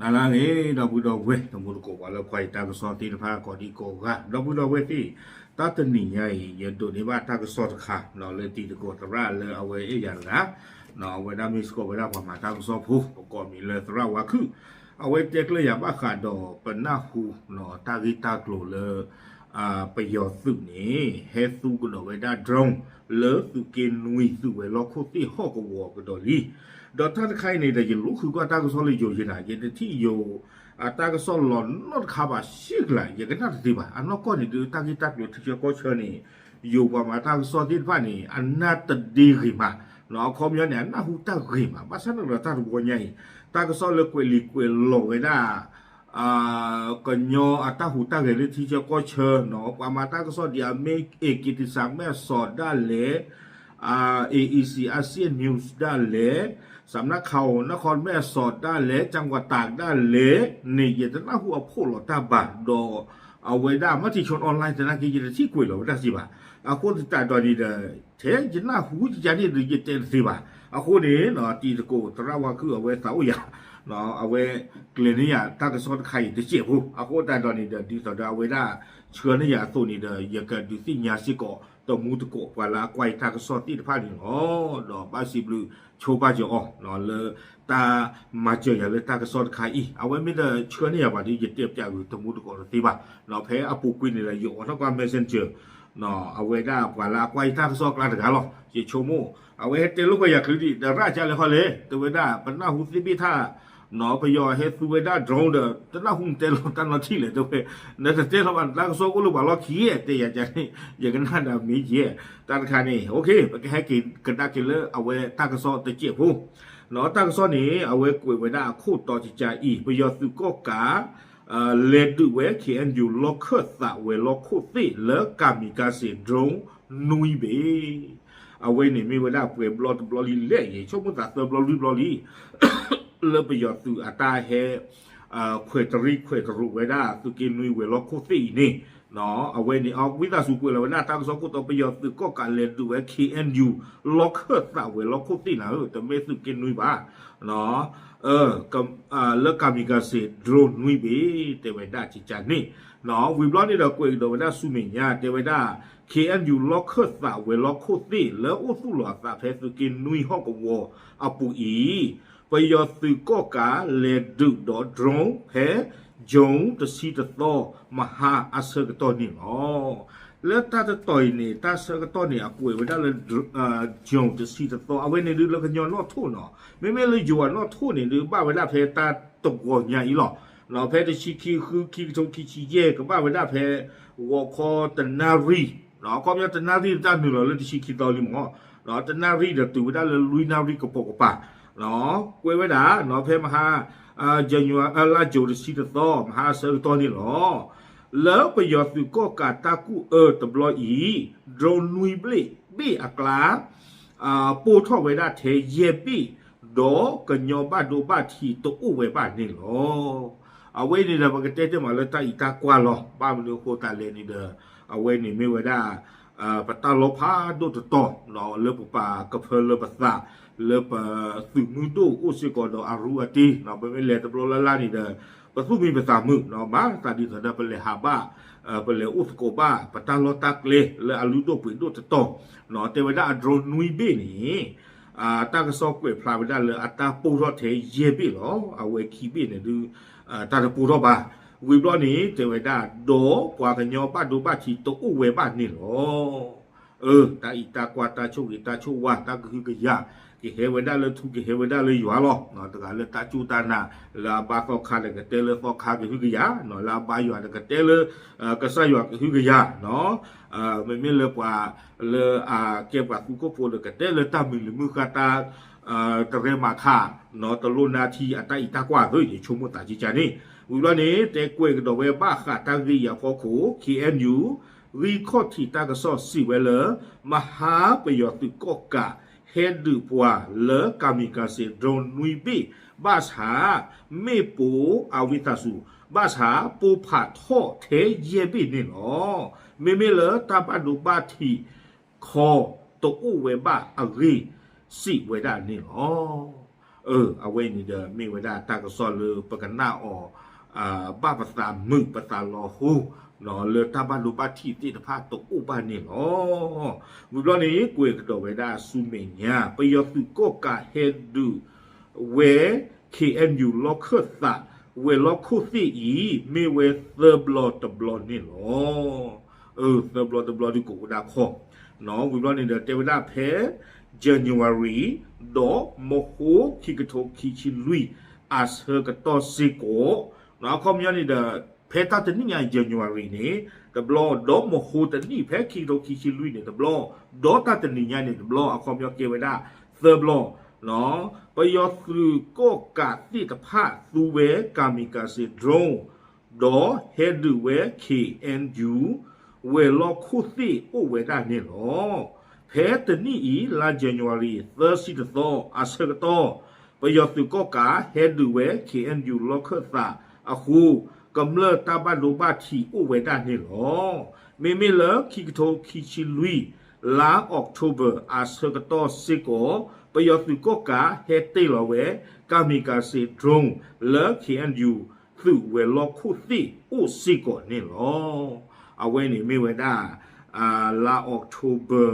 အလါန့ၣ် ဒီပုၢ်ဒီဝဲၢ် တမူတကိးပှၤလၢကွၢ်ယတၢ်ကစီၣ်သ့ၣ်တဖၣ်ကိးဒံကိးဂၤ ဒီပုၢ်ဒီဝဲၢ်သ့ၣ်, တၢ်တနံၤညါအံၤ ယဒိးန့ၢ်ဘၣ်တၢ်ကစီၣ်တခါ လၢတံၤသကိးသရၣ်လၢအဝဲအဲၣ်ယၤတဂၤ, အဝဲဒၣ်မ့ၢ်စ့ၢ်ကီးဝဲဒၣ်ပှၤမၤတၢ်ကစီၣ်ဖိ ပကိးမံၤလၢသရၣ်ဝါခုၣ်, အဝဲတဲကျၢၢ်ယၤဘၣ်ဃးဒီးပနၢ်ဟူ တၢ်ဂ့ၢ်တၢ်ကျိၤလၢ ပယီၤသုးန့ၣ် ဟဲသူကဒီးဝဲဒၣ် drone လၢသုးက့နွံသုးဝဲၤလီၢ်ခိၣ်သ့ၣ်ဟီၣ်ကဝီၤကဒီးလံ. ဒီးတၢ်တခါအံၤန့ၣ်ဒီး ယလူၤဃုကွၢ်တၢ်ကစီၣ်လၢယိၤယဲနၤ ယတထံၣ်ယိၤ အတၢ်ကစီၣ်လီၤနီတခါဘၣ် ရှဲကျါ ယကနၣ်တသ့ဘၣ်. အနီၢ်ကီၢ်န့ၣ်ဒုး တၢ်ဂ့ၢ်တၢ်ကျိၤထံဆၢကီၢ်ဆၢန့ၣ် ယိၤပှၤမၤတၢ်ကစီၣ်သ့ၣ်တဖၣ်န့ၣ် အနၢ်တဒ့ဂ့ၤမး, အခီပညီန့ၣ် အနၢ်ဟူတၢ်ဂ့ၤမး ဘၣ်ဆၣ်န့ၣ်ဒီးတၢ်တဝီညါအံၤ တၢ်ကစီၣ်လၢကွဲးလံာ်ကွဲးလီၤဝဲဒၣ် ကညီအတၢ်ဟူးတၢ်ဂဲၤလၢထံဆၢကီၢ်ဆၢနီၤ ပှၤမၤတၢ်ကစီၣ်ဒ်အမ့ၢ် เอเกียรติศักดิ์ แม่สอด ဒၣ်လဲာ်, เอเอซี อาเซียน News ဒၣ်လဲာ်, สำนักข่าวนครแม่สอด ဒၣ်လဲာ်, จังหวัดตาก ဒၣ်လဲာ်န့ၣ် ယတနၢ်ဟူအဖှိၣ်လီၤတၢ်ဘၣ်ဒီး အဝဲဒၣ် มติชนออนไลน์ သနာ်က့ ယတထံၣ်ကွဲးလီၤဝဲဒၣ်စ့ၢ်ဘၣ်. အဃိသတးဒီးန့ၣ်ဒီး ထဲယနၢ်ဟူယကန့ၣ်ဒီး ယတဲတသ့ဘၣ်. အဃိန့ၣ် တံၤသကိးသရၣ်ဝါခုၣ်အဝဲသးအိၣ်ယၤ အဝဲကျဲၤန့ၢ်ယၤတၢ်ကစီၣ်တခါအံၤတစဲးဖိ အဃိသတးဒီးန့ၣ်ဒီး ဒ်သိးဒီးအဝဲဒၣ်ဆှၢန့ၢ်ယၤအသိးန့ၣ်ဒီး ယကဒုးသ့ၣ်ညါစ့ၢ်ကီး တမူတကိးပှၤလၢအကွၢ်ယတၢ်ကစီၣ်သ့ၣ်တဖၣ်န့ၣ်လီၤ. ဒီးဘၣ်စံးဘျုးဆိဘၣ်က့ၤအီၤ လၢတၢ်မၤစၢၤယၤလၢတၢ်ကစီၣ်တခါအံၤ အဝဲမ့ၢ်တဆှၢန့ၢ်ယၤဘၣ်ဒီး ယတဲပျးဂုာ်တမူတကိးတသ့ဘၣ်. ဖဲအပူၤကွံာ်န့ၣ်ဒီး ယအိးထီၣ်ကွၢ် messenger အဝဲဒၣ်ပှၤလၢအကွၢ်ယတၢ်ကစီၣ်အကျါတဂၤလီၤ. ယဆိကမိၣ် အဝဲဟဲတဲလိာ်ကွဲယၤချုးဒံး ဒီးရၣ်ကလဲၤခီလဲၣ် တဲဝဲဒၣ် ပနၢ်ဟူသ့ၣ်ဘ့ၣ်ထၣ် ပယီၤဟဲသူဝဲဒၣ် drone ဒီး တနၢ်ဟူနတဲလီၤတၢ်နီတထံၣ်လဲၣ် တဲဝဲ, နတတဲလီၤဘၣ် နတၢ်ကစီၣ်အိၣ်လၢပှၤလီၢ်ခံ တဲယၤန့ၣ် ယကနၣ်ဒီးမ့ၢ်ယဲၢ် တၢ်တခါန့ၣ် ပကဟဲက့ၤကဒါက့ၤလၢအဝဲတၢ်ကစီၣ်တစဲးဖိ တၢ်ကစီၣ်န့ၣ် အဝဲကွဲးဝဲဒၣ်အခိၣ်တီကကးအံၤ ပယီၤသုးကီၣ်ကး လဲၤဒုးဝဲ KNU လီၢ်ခၢၣ်သးဝဲၤလီၢ်ခိၣ်သ့ၣ်လၢ kamikaze drone နွံဘ့ၣ် အဝဲန့ၣ်မ့ၢ်ဝဲဒၣ်ပှဲၤဘျီတဘျီလံလဲၣ် ယဆိကမိၣ်သးသၢဘျီလွံၢ်ဘျီလံ လၢပယီၤသုးအတၢ်ဟဲ ခွဲးတရံးခွဲးတရိးဝဲဒၣ်သုးက့နွံဝဲၤလီၢ်ခိၣ်သ့ၣ်အံၤန့ၣ် အဝဲန့ၣ် အဝံသးစူၤကွဲးလီၤဝဲဒၣ်တၢ်ကစီၣ်ခိၣ်တီ ပယီၤသုးကီၣ်ကးလဲၤဒုးဝဲ KNU လီၢ်ခၢၣ်သးဝဲၤလီၢ်ခိၣ်သ့ၣ်နၤဧၢ တမ့ၢ်သုးက့နွံဘၣ် လၢ kamikaze drone နွံဘ့ၣ် တဲဝဲဒၣ်ကကးန့ၣ် ဝံၤဘျီန့ၣ်ဒီးကွဲးကဒီးဝဲဒၣ်ဆူမဲာ်ညါ တဲဝဲဒၣ် KNU လီၢ်ခၢၣ်သးဝဲၤလီၢ်ခိၣ်သ့ၣ်လၢအိၣ်သူၣ်လီၤအသးဖဲသုးက့နွံဟီၣ်ကဝီၤအပူၤအံၤ ပယီၤသုးကီၣ်ကးလဲၤဒုးဒီး drone ဖဲ June တဆံတသီ မဟါအဆၢကတီၢ်န့ၣ်လီၤ. လၢတၢ်တတီၤအံၤန့ၣ် တၢ်ဆၢကတီၢ်န့ၣ် အကွဲးဝဲဒၣ်လၢ June တဆံတသီ အဝဲန့ၣ်ဒုးလၢကညီနီၣ်ထိၣ်နီၤ မ့မ့ၢ်လၢယိၤအနီၣ်ထိၣ်န့ၣ်ဒုး ဘၣ်ဝဲဒၣ်ဖဲတၢ်တဂီၤညါအံၤလီၤ. ဖဲတဆံခံ ဃု ခံကထိခံဆံယဲၢ် ကဘၣ်ဝဲဒၣ်ဖဲ ဂီၤခီတနၣ်ရံၣ် အခီပညီတနၣ်ရံၣ်တၢ်နုာ်လီၤလၢတဆံခံသီလံမး တနၣ်ရံၣ်ဒီးတုၤဝဲဒၣ်လၢလွံၢ်နၣ်ရံၣ်ကပိာ်ကပၤ ကွဲးဝဲဒၣ် ဖဲမဟါ January လါ June တဆံတသီ မဟါအဆၢကတီၢ်န့ၣ်လီၤ. လၢပယီၤသုးကီၣ်ကးတၢ်ကူၣ်အၢတဘျီအံၤ drone နွံဘ့ၣ် ဘ့ၣ်အကျါ ပိၢ်ထီၣ်ဝဲဒၣ်ထဲယဲၢ်ဘ့ၣ် ဒီးကညီဘၣ်ဒိဘၣ်ထံးတအိၣ်ဝဲဘၣ်န့ၣ်လီၤ. အဝဲန့ၣ်ဒီးပကတဲတ့ၢ်မးလၢတၢ်အံးတၢ်ကွၢ်လီၤ. ဘၣ်မနုၤအဃိသတးလဲၣ်န့ၣ်ဒီး အဝဲန့ၣ်မ့ၢ်ဝဲဒၣ် ပတၢ်လီၤဖးဒိၣ်တတီၤ လၢပပာ်ကဖၢလၢပသး လၢပသုးမုၢ်ဒိၣ်အိၣ်စ့ၢ်ကီးဒီးအရူအတ့ ပမ့ၢ်လဲၤတဘျီလၢ်လၢ်န့ၣ်ဒီး ပသူၣ်မံပသးမုာ် မၤသးဒ်သိးဒီးပလဲၤဟးဘၣ် ပလဲၤအိၣ်သကိးဘၣ် ပတၢ်လီၢ်တၢ်ကျဲလၢအလုၢ်ဒိၣ်ပှ့ၤဒိၣ်တတီၤ တဲဝဲဒၣ်အ drone နွံဘ့ၣ်န့ၣ် တၢ်ကစီၣ်ကွဲးဖျါဝဲဒၣ်လၢအတၢ်ပိၢ်ထီၣ်ထဲယဲၢ်ဘ့ၣ်လီၤ. အဝဲခံဘ့ၣ်န့ၣ်ဒုး တၢ်တပိၢ်ထီၣ်ဘၣ်. ဝံၤဘျီန့ၣ် တဲဝဲဒၣ် ဒီးပှၤကညီဘၣ်ဒိဘၣ်ထံးတအိၣ်ဝဲဘၣ်န့ၣ်လီၤ. အၢ တၢ်အံးတၢ်ကွၢ် တၢ်ဆိၣ်ဂ့ၤ တၢ်ဆိၣ်ဝါ တၢ်ကဟုကယာ် ကဟဲဝဲဒၣ်လၢထူ ကဟဲဝဲဒၣ်လၢယွၤလီၤ. တဂၤလၢတၢ်စူၢ်တၢ်နာ် လၢအဘါသီခါဒီးကတဲလၢသီခါကဟုကယာ်, လၢအဘါယွၤဒီးကတဲလၢ ကစၢ်ယွၤကဟုကယာ်, မ့မ့ၢ်လၢပှၤလၢအကဲပှၤသူခိၣ်ဖိဒီးကတဲလၢတၢ်မုာ်လံၤမုၢ်ဃၢ်တၢ် တရဲမၤခး တလိၣ်နါထံအတၢ်အံးတၢ်ကွၢ်သ့ ယဆိကမိၣ်သးကကန့ၣ် ဝံၤဘျီန့ၣ် တဲကွဲးကဒီးဝဲဘၣ်ဃးတၢ်ဂ့ၢ်အံၤအဖီခိၣ် KNU ဂံၢ်ခီၣ်ထံးတၢ်ကစီၣ်စံးဝဲလၢ မဟါပယီၤသုးကီၣ်ကး ဟဲဒုးပှၤလၢ kamikaze drone နွံဘ့ၣ် ဘၣ်ဆၣ် မ့ၣ်ပိၢ်အဝံသးစူၤ ဘၣ်ဆၣ်ပိၢ်ဖးထီၣ်ထဲယဲၢ်ဘ့ၣ်န့ၣ်လီၤ. မ့မ့ၢ်လၢတၢ်ဘၣ်ဒိဘၣ်ထံး ခီတအိၣ်ဝဲဘၣ်အဂ့ၢ် စံးဝဲဒၣ်န့ၣ်လီၤ. အဝဲန့ၣ်ဒီးမ့ၢ်ဝဲဒၣ်တၢ်ကစီၣ်လၢပကနၣ်အီၤ ဘၣ်ပသးမုာ်ပသးလီၤဟိ လၢတၢ်ဘၣ်ဒိဘၣ်ထံးသ့ၣ်တဖၣ်တအိၣ်ဘၣ်န့ၣ်လီၤ. ဝံၤဘျီန့ၣ် ကွဲးကဒီးဝဲဒၣ်ဆူမဲာ်ညါ ပယီၤသုးကီၣ်ကးဟဲဒုးဝဲ ခ့ၣ်အဲၣ်ယူၣ် လီၢ်ခၢၣ်သး ဝဲၤလီၢ်ခိၣ်သ့ၣ်အံၤ မ့ၢ်ဝဲသၢဘျီတဘျီန့ၣ်လီၤ. သၢဘျီတဘျီဒုးကိးဝဲဒၣ်ခီ ဝံၤဘျီန့ၣ်ဒီးတဲဝဲဒၣ်ဖဲ January ဒီးမဟိခံကထိခံဆံလွံၢ် အဆၢကတီၢ်စ့ၢ်ကီး အခီပညီန့ၣ်ဒီး ဖဲတၢ်တနံၣ်ညါ January န့ၣ် တဘျီ ဒီးမဟိတနံၣ်ဖဲခံကထိခံဆံလွံၢ်န့ၣ်တဘျီ ဒီးတၢ်တနံၤညါန့ၣ်တဘျီ အခီပညီကဲဝဲဒၣ်သၢဘျီ ပယီၤသုးကီၣ်ကးသ့ၣ်တဖၣ်သူဝဲ kamikaze drone ဒီးဟဲဒုးဝဲ ခ့ၣ်အဲၣ်ယူၣ် ဝဲၤလီၢ်ခိၣ်သ့ၣ်အိၣ်ဝဲဒၣ်န့ၣ်လီၤ. ဖဲတနံၣ်အံၤ လါ January သၢဆံတသီ အဆၢကတီၢ် ပယီၤသုးကီၣ်ကးဟဲဒုးဝဲ ခ့ၣ်အဲၣ်ယူၣ် လီၢ်ခၢၣ်သးအဃိ ကမျၢၢ်တၢ်ဘၣ်ဒိဘၣ်ထံးအိၣ်ဝဲဒၣ်န့ၣ်လီၤ. မ့မ့ၢ်လၢခံကထိခံဆံလွံၢ် လါ October အဆၢကတီၢ်စ့ၢ်ကီး ပယီၤသုးကီၣ်ကးဟဲတ့ၢ်လီၤဝဲ kamikaze drone လၢ ခ့ၣ်အဲၣ်ယူၣ် သုးဝဲၤလီၢ်ခိၣ်သ့ၣ်အိၣ်စ့ၢ်ကီးန့ၣ်လီၤ. အဝဲန့ၣ်မ့ၢ်ဝဲဒၣ် လါ October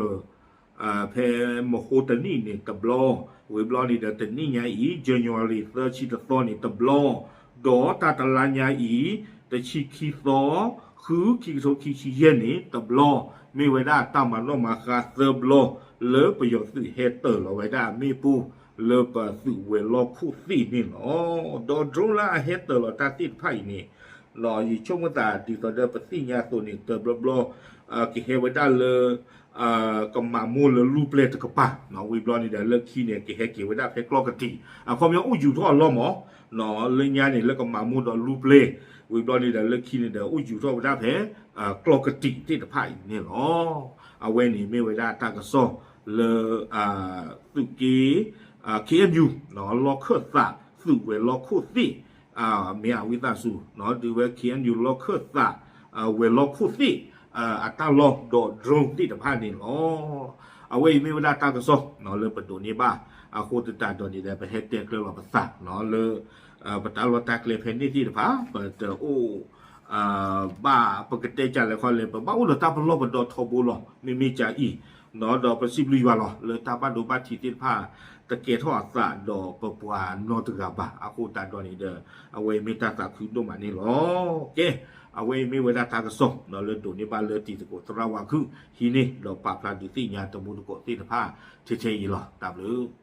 ဖဲမဟိတနံၣ်န့ၣ်တဘျီ ဝံၤဘျီန့ၣ်ဒီးတနံၣ်ညါအံၤ January သၢဆံတသီန့ၣ်တဘျီ ဒီးတၢ်တလါညါအံၤ တဆံခံသီ ဃု ခံကထိခံဆံယဲၢ်န့ၣ်တဘျီ မ့ၢ်ဝဲဒၣ်တၢ်မၤနီၣ်မၤဃါသၢဘျီ လၢပယီၤသုးဟဲတ့ၢ်လီၤဝဲဒၣ်အမ့ၣ်ပိၢ် လၢပသုးဝဲၤလီၢ်ခိၣ်သ့ၣ်န့ၣ်လီၤ. ဒီး drone လၢအဟဲတ့ၢ်လီၤတၢ်သ့ၣ်တဖၣ်အံၤန့ၣ် ယဆိကမိၣ်သးဒ်သိးဒီးပသ့ၣ်ညါအသိးန့ၣ် တဘျီဘျီ ကဟဲဝဲဒၣ်လၢ ကမၤမိၢ်လၢလူၢ်ပျဲၢ်တကပၤ ဝံၤဘျီန့ၣ်ဒီးလၢခံန့ၣ် ကဟဲက့ၤဝဲဒၣ်ဖဲကျီၢ်ကတံာ် အခီပညီအိၣ်ယူၤထီၣ်အလီၢ်မး လၢညါန့ၣ် လၢကမၤမိၢ်ဒီးလူၢ်ပျဲၢ် ဝံၤဘျီန့ၣ်ဒီးလၢခံန့ၣ်ဒီး အိၣ်ယူၤထီၣ်ဝဲဒၣ်ဖဲ ကျီၢ်ကတံာ်သ့ၣ်တဖၣ်အံၤန့ၣ်လီၤ. အဝဲန့ၣ်မ့ၢ်ဝဲဒၣ်တၢ်ကစီၣ်လၢ သုးက့ ခ့ၣ်အဲၣ်ယူၣ် လီၢ်ခၢၣ်သး သုးဝဲၤလီၢ်ခိၣ်သ့ၣ် မ့ၢ်အဝံသးစူၤ ဒုးဝဲ ခ့ၣ်အဲၣ်ယူၣ် လီၢ်ခၢၣ်သး ဝဲၤလီၢ်ခိၣ်သ့ၣ် အတၢ်လီၢ်ဒီး drone သ့ၣ်တဖၣ်န့ၣ်လီၤ. အဝဲအံၤမ့ၢ်ဝဲဒၣ်တၢ်ကစီၣ် လၢပဒိးန့ၢ်ဘၣ် အဃိသတးဒီးန့ၣ်ဒီး ပဟဲတဲကျၢၤလီၤပသးလၢ ပတၢ်လီၢ်တၢ်ကျဲဖဲန့ၣ်သ့ၣ်တဖၣ် ပတအိၣ် ဘၣ်ပကတဲကလဲၣ်ခီလဲၣ် ပဘၣ်အိၣ်ဒီးတၢ်ပလီၢ်ပဒီထီဘိလီၤ. မ့မ့ၢ်ကၤအံၤ ဒီးပစံးဘျုးယွၤလီၤ လၢတၢ်ဘၣ်ဒိဘၣ်ထံးသ့ၣ်တဖၣ် တကဲထီၣ်အသးဒီးပပှၤနီတဂၤဘၣ်. အဃိသတးဒီးန့ၣ်ဒီး အဝဲအံၤမ့ၢ်တၢ်သးခုဒိၣ်မးန့ၣ်လီၤ. ကဲ အဝဲအံၤမ့ၢ်ဝဲဒၣ်တၢ်ကစီၣ် လၢဒိးန့ၢ်ဘၣ်လၢတံၤသကိးသရၣ်ဝါခုၣ် ဟံးန့ၢ်ဒီးပာ်ဖျါဒုးသ့ၣ်ညါတံၤသကိးသ့ၣ်တဖၣ် ထဲထဲအံၤလီၤ. တၢ်ဘျုး